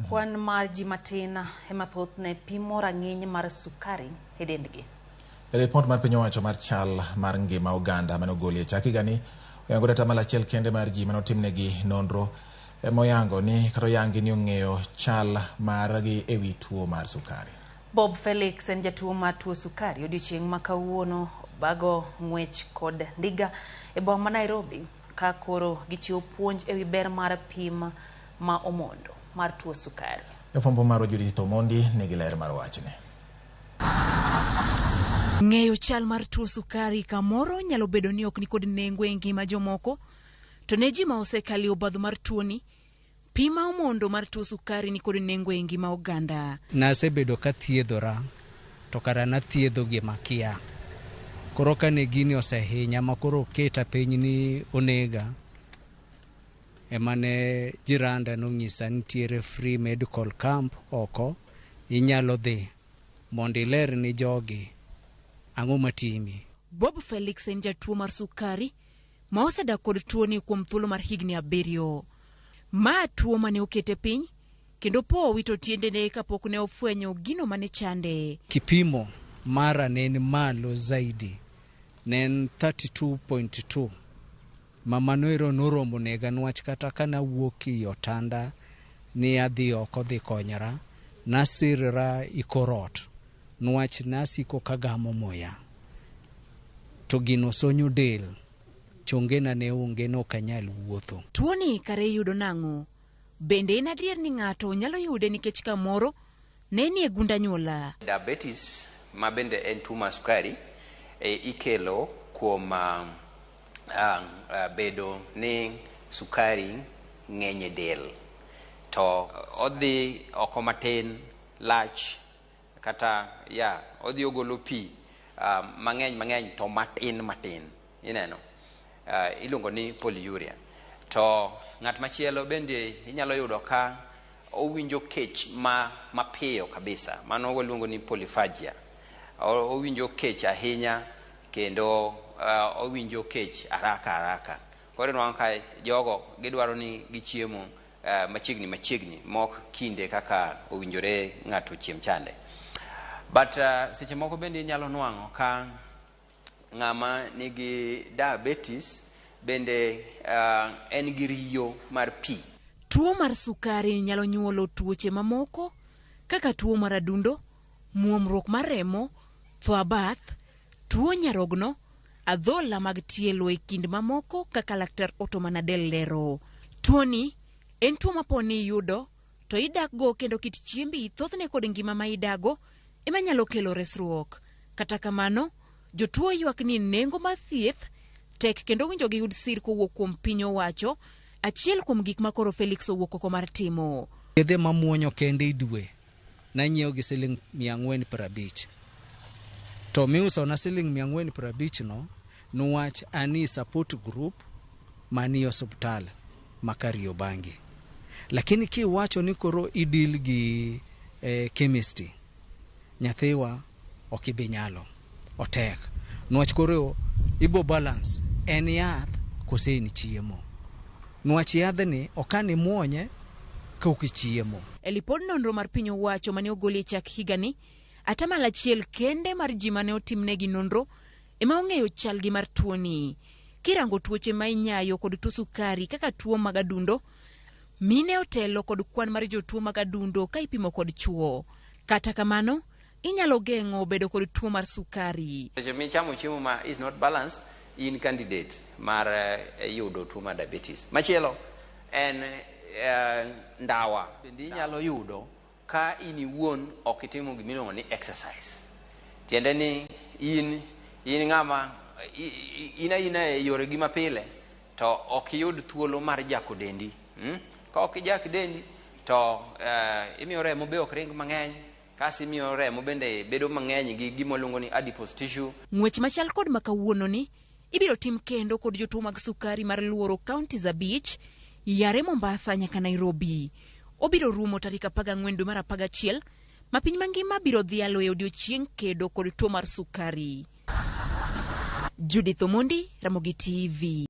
Kwan mar ji matin ema thothne pimo rang'iny mar sukari e dendgi. E ripot mar piny owacho mar chal mar ngima oganda mane ogol e chak higani, oyango ni atamalo achiel kende mar ji mane otimnegi nonro ema oyango ni kata oyangi ni ong'eyo chal margi e wi tuo mar sukari. Bob Felix en jatuo mar tuo sukari. Odiochieng' ma kawuono obago ng'wech kod ndiga e boma ma Nairobi ka koro gichiwo puonj e wi ber mar pim ma omondo mar tuo sukari. Jafwambo marwa Judith Omondi nigi ler mar wachni. Ng'eyo chal mar tuo sukari kamoro nyalo bedo ni ok nikod nengo e ngima jomoko, to ne ji ma osekalo e obadho mar tuoni, pi ma omondo mar tuo sukari nikod nengo e ngima oganda. Nasebedo kathiedhora to kara nathiedho gima kia. Koro kane gini osehinya ma koro oketa piny ni onega, emane jiranda nonyisa nitiere free medical camp oko, inyalo dhi mondo iler ni jogi ang'o matimi. Bob Felix en jatuo mar sukari ma osedak kod tuoni kuom thuolo mar higni 7. Ma tuo mane okete piny kendo po owito tiendene kapok ne ofwenyo gino mane chande. Kipimo mara ne en malo zaidi, ne en 32.2 ma mano ero noromo nega niwach kata kanawuok i otanda ni adhi oko dhi konyora, nasirra i kor ot niwach nasiko kagamo muya to gino sonyo del, chongena ne onge ne ok anyal wuotho. Tuoni kare iyudo nang'o? Bende en adier ni ng'ato nyalo yude nikech kamoro ne nie gund anyuola? Diabetes ma bende en tuo mar sukari ikelo kuom bedo ni sukari ng'eny e del to odhi oko matin lach kata ya odhi ogolo pi mang'eny mang'eny to matin matin ineno iluongo ni polyuria. To ng'at machielo bende inyalo yudo ka owinjo kech mapiyo kabisa, mano waluongo ni polyphagia. Owinjo kech ahinya kendo owinjo kech haraka haraka. Koro inwang'o ka jogo gidwaro ni gichiemo machiegni machiegni mok kinde kaka owinjore ng'ato ochiem chande. But seche moko bende inyalo nwang'o ka ng'ama nigi diabetes bende en gi riyo mar pi. Tuo mar sukari nyalo nyuolo tuoche mamoko kaka tuo mar adundo, muomruok mar remo, tho abath, tuo nyarogno, adhola mag tielo e kind mamoko kaka Laktar Otto Manadel lero. Tuoni en tuo ma po ni iyudo to idakgo kendo kit chiembi thothne kod ngima ma idago ema nyalo kelo resruok. Kata kamano, jotuo ywak ni nengo mar thieth tek kendo winjo giyud sir kowuok kuom piny owacho, achiel kuom gik ma koro Felix owuok oko mar timo. Yedhe mamuonyo kende i dwe nanyiewo gi siling 450. To miusona siling 450 no niwach ani support group manie osiptal ma Kariobangi. Lakini kiwacho ni koro idil gi chemistry, nyathiwa ok ibi nyalo, otek. Niwach koro ibo balance en yath kose en chiemo. Niwach yadhni ok an imuonye ka ok ichiemo. E lipod nonro mar piny owacho mane ogol e chak higani, atamalo achiel kende mar ji mane otimnegi nonro ema ong'eyo chalgi mar tuoni. Kirango tuoche ma inyayo kod tuo sukari kaka tuo mag adundo, mine otelo kod kwan mar jotuo mag adundo ka ipimo kod chuo. Kata kamano, inyalo geng'o bedo kod tuo mar sukari. Seche michamo chiemo ma is not balanced, in candidate mar yudo tuo mar diabetes. Machielo en ndawa. Bende inyalo yudo ka in iwuon ok itimo gima iluongo ni exercise. Tiende ni in ng'ama in aina e yoregi mapile to ok iyud thuolo mar jako dendi. Ka ok ijak dendi to imiyo remo be ok ring mang'eny, kasi imiyo remo bende bedo mang'eny gi gima waluongo ni adipose tissue. Ng'wech machal kod ma kawuononi ibiro tim kendo kod jotuo mag sukari mar luoro counties 5 yare Mombasa nyaka Nairobi. Obiro rumo tarik 14 dwe mar 11 ma piny mangima biro dhialo e odiochieng' kedo kod tuo mar sukari. Judith Omondi, Ramogi TV.